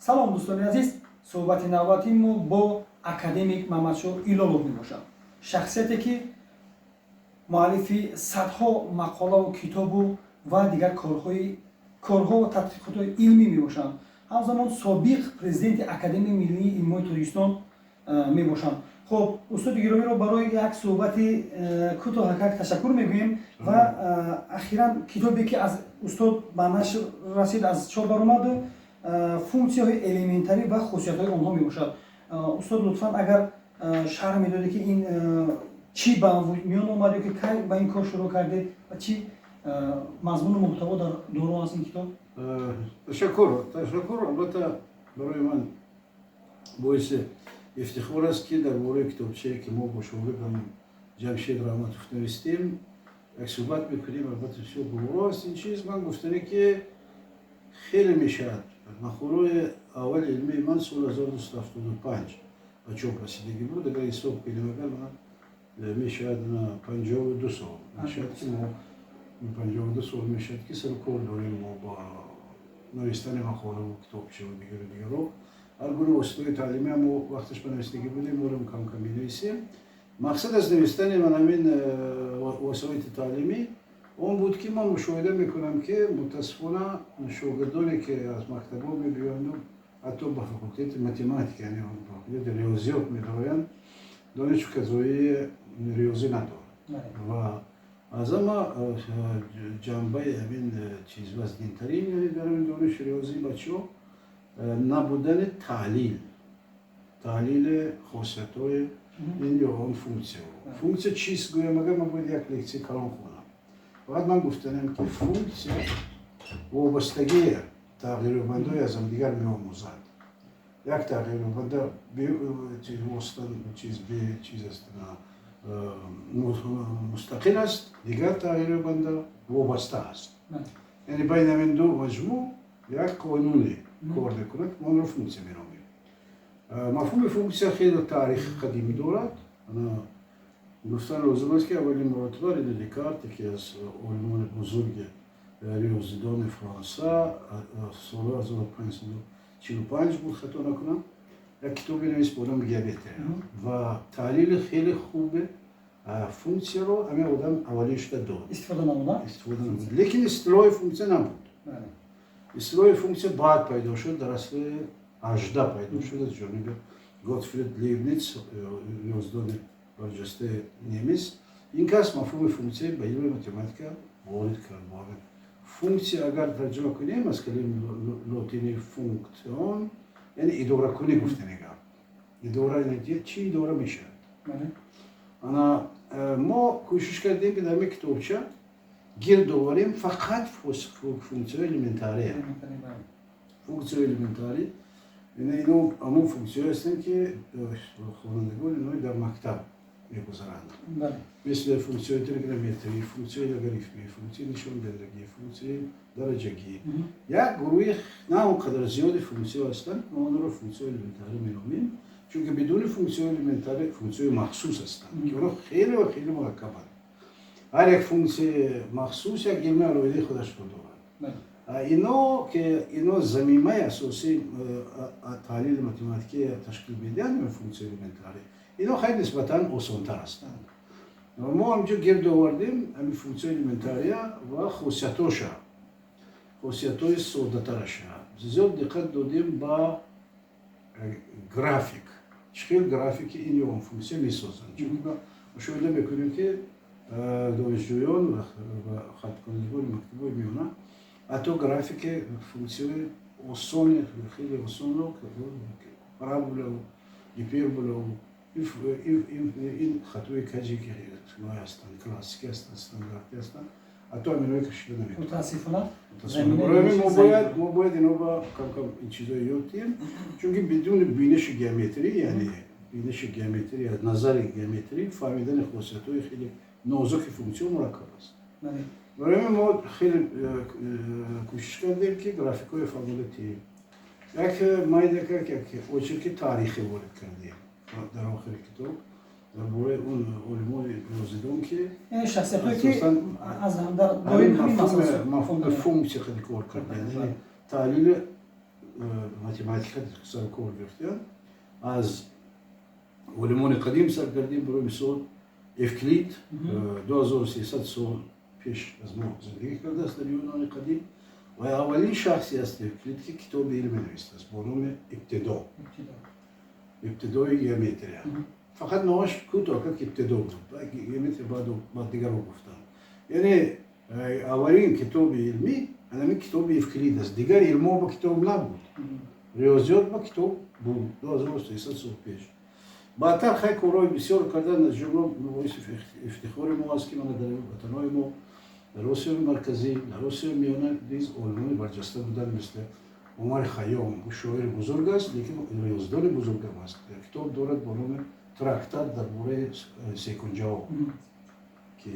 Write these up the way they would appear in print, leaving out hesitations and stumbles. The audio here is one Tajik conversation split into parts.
Салом, дӯстони азиз! Суҳбати навбатии мо бо академик Маҳмадшоҳ Илолов мебошад, шахсияте, ки муаллифи садҳо мақолаву китобу ва дигар корҳо ва тадқиқотҳои илмӣ мебошанд. Ҳамзамон собиқ президенти Академияи миллии илмҳои Тоҷикистон мебошанд. Хуб, устоди гиромиро барои як суҳбати кӯтоҳакак ташаккур мегӯем ва ахиран китобе, ки аз устод ба нашр расид, аз чоп баромаду, «Функсияҳои элементарӣ ва хусусиятҳои онҳо» мебошад. Устод, лутфан, агар шарҳ медодед, ки ин чӣ ба миён омад ё ки кай ба ин кор шурӯъ кардед ва чӣ мазмуну муҳтаво дар доро аст ин китоб? Ташаккур, ташаккур. Албатта, барои ман боиси ифтихор аст, ки дар бораи китобчае, ки мо бо шогирдам Ҷамшед Раҳматов навистем, як суҳбат мекунем. Албатта, бисёр гуворо аст ин чиз. Ман гуфтане, ки хеле мешавад, мақолаи аввали илмии ман соли 1975 ба чоп расидагӣ буд. Агар ҳисоб кунем, агар ман мешавад, 52 сол мешавад, ки мо 52 сол мешавад, ки сару кор дорем мо бо навистани мақолаву китобчаву дигару дигаро. Ҳар гуна воситаҳои таълимӣ мо вақташ ба навистагӣ будем, морам кам кам менависем. Мақсад аз навистани ман ҳамин восоити таълимӣ он буд, ки ман мушоҳида мекунам, ки мутаассифона шогирдоне, ки аз мактабҳо мебиёянду ҳатто ба факултети математика, яъне факултети риёзиёт медароянд, дониши казоии риёзӣ надоранд. Ва аз ҳама ҷанбаи ҳамин чиз вазнинтарин, яъне дар ҳамин дониши риёзии бачаҳо, набудани таҳлили хосиятҳои ин ё он функсия. Функсия чист гӯям, агар ман бояд як лексия калон хонам. Фақат ман гуфтанам, ки функсия вобастагии тағйирёбандаҳои аз ҳамдигар меомӯзад. Як тағйирёбанда восита чиз чиз аст, мустақил аст, дигар тағйирёбанда вобаста аст. Яъне байни ҳамин ду маҷмӯъ як қонуне кор мекунад, мо онро функсия меномем. Мафҳуми функсия хеле таърихи қадимӣ дорад. Гуфтан лозим аст, ки аввалин маротиба Рене Декарт, яке аз олимони бузурги риёзидони Фаронса, соли 1545 буд, хато накунам, як китобе навист бо номи «Геометрия» ва таҳлили хеле хуби функсияро ҳамин одам аввалин шуда дод. Истифода намуда. Истифода намуд, лекин истилоҳи функсия набуд. Истилоҳи функсия баъд пайдо шуд, дар асри 18 пайдо шуд аз ҷониби Готфрид Лейбниц, риёзидони барҷастаи немис. Ин кас мафҳуми функсия ба илми математика ворид кард. Функсия, агар тарҷима кунем, аз калими лотини functio, яъне идоракунӣ гуфтани гап. Идора чӣ идора мешавад? Ана мо кӯшиш кардем, ки дар ин китобча гирд оварем фақат функсияҳои элементария. Функсияҳои элементарӣ ино ҳамон функсияҳое ҳастанд, ки хонандагон ино дар мактаб мегузаранд, мисли функсияҳои тригонометрӣ, функсияҳои логарифмӣ, функсияи нишондиҳандагӣ, функсияи дараҷагӣ. Як гурӯҳи на он қадар зиёди функсияҳо ҳастанд, мо онро функсияҳои элементарӣ меномем, чунки бидуни функсияҳои элементарӣ, функсияҳои махсус ҳастанд, ки онҳо хеле ва хеле мураккабанд. Ҳар як функсияи махсус як илми алоҳидаи худашро дорад. Ино ки ино замимаи асосии таҳлили математикӣ ташкил медиҳанд, функсияи элементарӣ, ино хеле нисбатан осонтар ҳастанд. Мо ҳамҷо гирд овардем ҳамин функсияи элементария ва хосиятоша, хосиятҳои соддатараша. Зиёд диққат додем ба график, чӣ хел графики ин ё он функсия месозанд, чунки мушоҳида мекунем, ки донишҷӯён ва хатмкунандагони мактабҳои миёна ҳатто графики функсияҳои осони, хеле осонро, параболаву гиперболаву ин хатҳои каҷе, ки ҳастанд, классикӣ ҳастанд, стандартӣ ҳастанд, ҳатто ҳаминҳое кашида наметавонанд. Мутаассифона. Мо бояд ино ба кам-кам ин чизҳоро ёд диҳем, чунки бидуни биниши геометрӣ, яъне биниши геометрӣ, аз назари геометрӣ фаҳмидани хосиятҳои хеле нозуки функсиё мураккаб аст. Барои ҳамин мо хеле кӯшиш кардем, ки графикҳои фаъолияти як майдакак, як очерки таърихӣ ворид кардем дар охири китоб дар бораи он олимони риёзидон, ки шахсиятҳое, ки аз мафҳуми функсия хеле кор карданд, яъне таҳлили математика сарукор гирифтиянд. Аз олимони қадим сар кардем, барои мисол Эвклид 2300 сол пеш аз мо зиндагӣ кардааст дар Юнони қадим ва аввалин шахсе аст Эвклид, ки китоби илме навиштааст бо номи Ибтидо, ибтидои геометрия. Фақат номаш кӯтоҳ кард, ки ибтидо буд, геометрия баъд дигарро гуфтанд. Яъне аввалин китоби илмӣ ҳамин китоби Эвклид аст. Дигар илмҳо ба китоб набуд, риёзиёт ба китоб буд 2300 сол пеш. Баъдтар хай корҳои бисёр кардан, аз ҷумла боиси ифтихори мо аст, ки мана дар ватанҳои мо, дар Осиёи Марказӣ, дар Осиёи Миёна низ олимони барҷаста буданд, мисли Умари Хайём. Ӯ шоири бузург аст, лекин риёзидони бузургам аст. Китоб дорад бо номи Трактат дар бораи секунҷаҳо, ки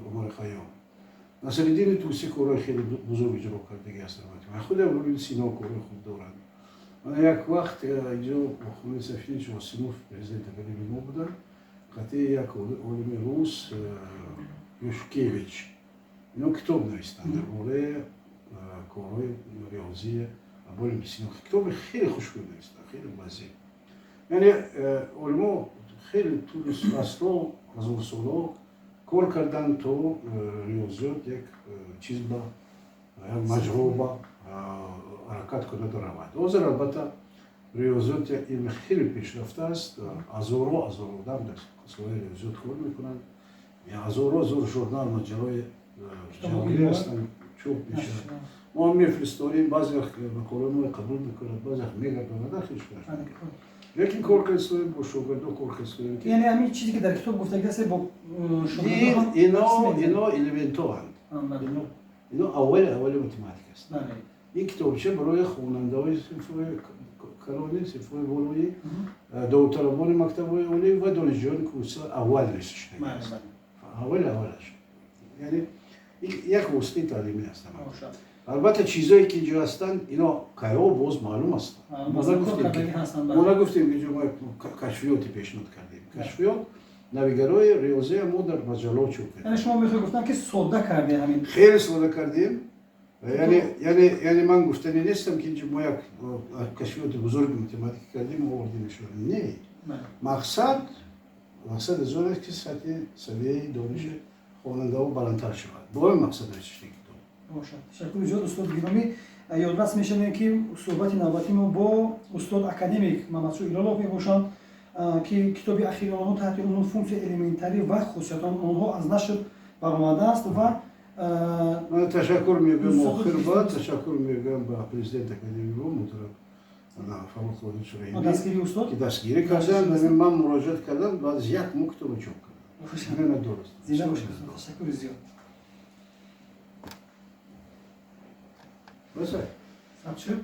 Умари Хайём. Насриддини Тусӣ корҳои хеле бузург иҷро кардагӣ аст. Худи Абуалӣ Сино корҳои хуб доранд. Мана як вақт инҷо Хулид Сафинович Осимов, президент академияи мо буданд, қатъи як олими рус Юшкевич, ино китоб навистанд дар бораи корҳои риёзии Абуалӣ Сино. Китоби хеле хушбӯй навистанд, хеле вазеъ. Яъне олимо хеле тӯли асрҳо, ҳазорсолҳо кор карданд, то риёзиёт як чиз ба як маҷроба ҳаракат кунаду равад. Ҳозир албатта риёзиёт як илми хеле пешрафта аст. Ҳазорҳо ҳазор одам дар соҳаи риёзиёт кор мекунанд, ҳазорҳо ҳазор журнал, маҷаллаҳои ҷаҳонӣ ҳастанд, чоп мешавад. Мо мефиристонем, баъзе вақт мақолаи моро қабул мекунад, баъзе вақт мегардонад, хеле шуд. Лекин кор кардем, бо шогирдо кор кардем. Яъне ҳамин чизе ки дар китоб гуфтагӣ аст, бо шогирдо ино элементҳоанд, ино аввали аввали математика аст. Ин китобча барои хонандаҳои синфҳои калонӣ, синфҳои болоӣ, довталабони мактабҳои олӣ ва донишҷӯёни курси аввал навишта шудааст. Аввали аввалаш. Яъне як воситаи таълимӣ аст. Албатта чизое ки инҷо ҳастанд, ино кайҳо боз маълум ҳастанд. Мо нагуфтем, ки инҷо мо кашфиёте пешниҳод кардем. Кашфиёт навигарои риёзия мо дар маҷаллаҳо чоп кардем. Яъне шумо мехоҳед гуфтан, ки содда кардем ҳамин? Хеле содда кардем. Яъне ман гуфтанӣ нестам, ки инҷо мо як кашфиёти бузурги математика кардем ва овардемшон. Не, мақсад аз он аст, ки сатҳи савияи дониши хонандаҳо баландтар шавад. Бо ҳамин мақсад навишта китоб. Бошад. Ташаккури зиёд, устод гиромӣ. Ёдрас мешавем, ки суҳбати навбатии мо бо устод академик Мамадшоҳ Илолов мебошанд, ки китоби ахири онҳо таҳти унвони функсияи элементарӣ ва хусусиятҳои онҳо аз нашр баромадааст ва ман ташаккур мегӯям охир ба ташаккур мегӯям ба президент академияи мо муҳтарам Фаррух Қодирович Раҳимӣ, дастгирии устод, ки дастгирӣ карданд. Ман муроҷиат кардам, баъд аз як моҳ китобро чоп кардам. Миннатдор ҳастам. Зинда бошед, ташаккури зиёд. Баса. Сабт шуд.